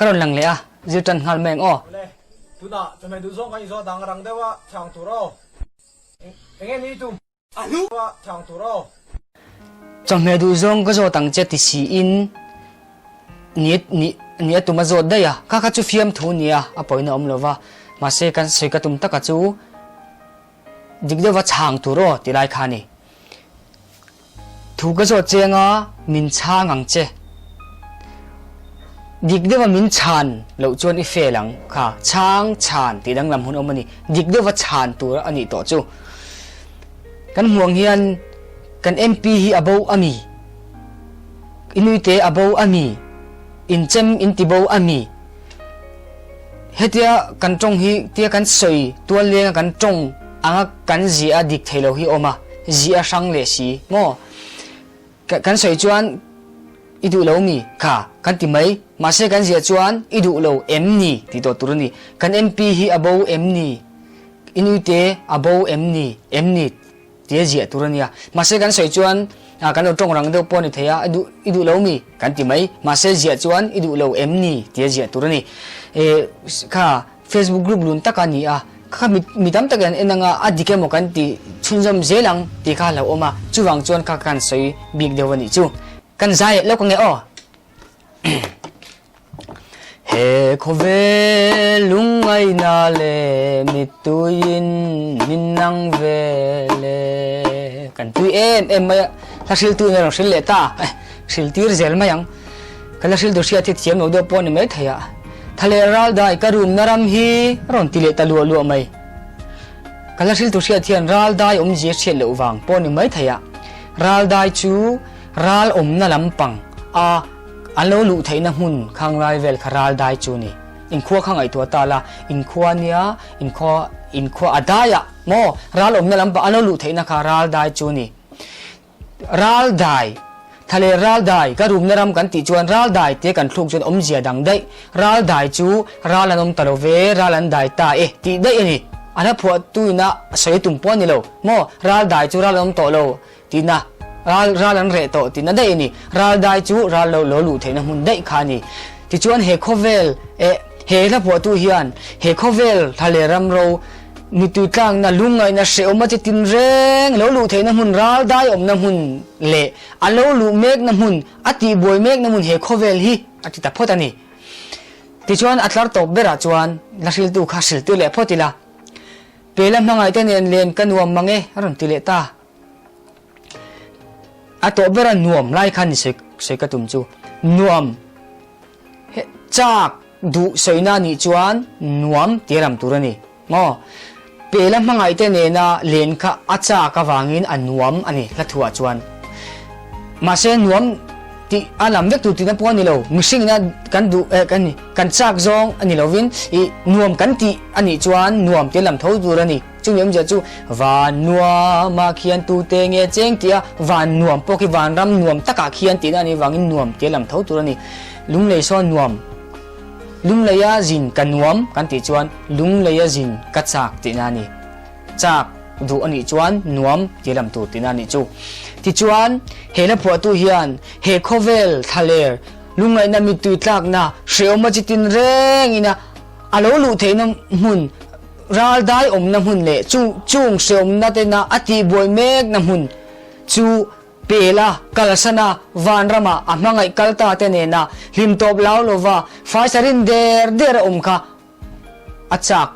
Ka rawn lang leh a, zir tan nghal mai ang aw. Awle, tunah chawhmeh duh zawng kan inzawh dang rang deuh a chhang tur aw. Eng nge ni tum? A hlu a chhang tur aw. Chawhmeh duh zawng ka zawt ang che ti siin ni ni ni a tum a zawt daih a, kha kha chu fiamthu nia a pawina awm lo va, mahse kan sawi ka tum taka chu dik deuha chhang tur aw ti lai kha a ni. Thu ka zawt cheng a, min chhang ang che. Dik deuha min chhan loh chuan i fail ang kha. Chhang, chhan tih danglam hun awm a ni. Dik deuha chhan tur a nih tawh chu. Kan hmuh ang hian kan MP hi a bo a mi? I nuite a bo a mi? Inchem in ti bo a mi? Hetia kan tawng hi tia kan sawi tual lenga kan tawng anga kan ziah a dik thei lo hi awm a, ziah a hrang leh si maw? Kan sawi chuan i duh lo mi kha kan ti mai, mahse kan ziah chuan i duh lo em ni tih tawh tur a ni. Kan MP hi a bo em ni? I nuite a bo em ni? Em ni? Tia ziah tur a nia. Mahse kan sawi chuan kan lo tawng rang deuh pawh a ni thei a, i duh i duh lo mi? Kan ti mai. Mahse ziah chuan i duh lo em ni? Tia ziah tur a ni. E kha Facebook group lun tak a ni a, kha mi mi tam takin an en anga a dik emaw kan ti chhunzawm zel ang tih kha a hlauhawm a, chuvang chuan kha kan sawi bik deuh a nih chu. Kan zai lawk ange aw. He khawvel lungngaihna leh mittuiin min nang vel e. Kan tui em em mai a, hla hriltu in a rawn hril leh ta, hril tir zel mai ang. Ka la hriltu hriat hi thiam lo deuh pawh a ni mai thei a. Tha leh ral dai ka rumna ram hi a rawn ti leh ta luah luah mai. Ka la hriltu hriat hian ral dai awmzia hriat loh vang pawh a ni mai thei a. Ral dai chu ral awmna lampang a. An lo luh theihna hmun khang lai vel kha ral dai chu ni. Inkhua kha ngaihtuah ta la, inkhua nia, inkhua, inkhua a daiah maw ral awmna lampang an lo luh theihna kha ral dai chu ni. Ral dai, tha leh ral dai, ka rumna ram kan tih chuan ral dai te kan thluk chuan awmzia dang daih. Ral dai chu ral an awm ta lo ve, ral an dai ta e tih daih a ni. A hla phuahtu ina sawi tum pawh a ni lo maw, ral dai chu ral an awm tawh lo. Tina, ral ral an reh tawh tina daih a ni. Ral dai chu ral lo lo luh theihna hmun daih kha a ni. Tichuan he khawvel eh he hla phuahtu hian he khawvel thla leh ram ro mittui tlakna lungngaihna hrehawm a chi tin reng lo luh theihna hmun ral dai awmna hmun leh a lo luh mekna hmun a tihbuai mekna hmun he khawvel hi a ti ta phawt a ni. Tichuan a tlar tawp berah chuan la hriltu kha hriltu leh phawt ila. Pela hmangaihte nen len ka nuam mang e a rawn ti leh ta. A tawh bera nuam lai khan ni sawi sawi ka tum chu nuam he chak duh sawina nih chuan nuam tih a lam tur a ni maw pela hmangaih te nena len kha a chak avangin a nuam a ni hla thuah chuan mahse nuam tih a lam vek tur tihna pawh a ni lo mihring ina kan duh eh kan kan chak zawng a ni lovin ih nuam kan tih a nih chuan nuam tih a lam tho tur a ni. Chumi awmzia chu van nuamah khian tute nge cheng tih a, van nuam pawh khi vanram nuam takah khian tihna a nih vangin nuam tih a lam tho tur a ni. Lunglei sawn nuam, Lungleia zin ka nuam kan tih chuan lungleia zin ka chak tihna a ni. Chak duh a nih chuan nuam tih a lam tur tihna a nih chu. Tichuan, he hla phuahtu hian he khawvel thlaler, lungngaihna mittui tlakna, hrehawm a chi tinrengin a a lo luh theihna hmun, Ral dai awmna hmun leh chu chung hreawmna tena a tihbuai mekna hmun chu pela kalsana vanrama a hmangaih kal ta te nena hlim tawp lau lova faisarin der der a awm kha a chak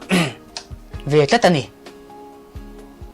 ve tlat a ni.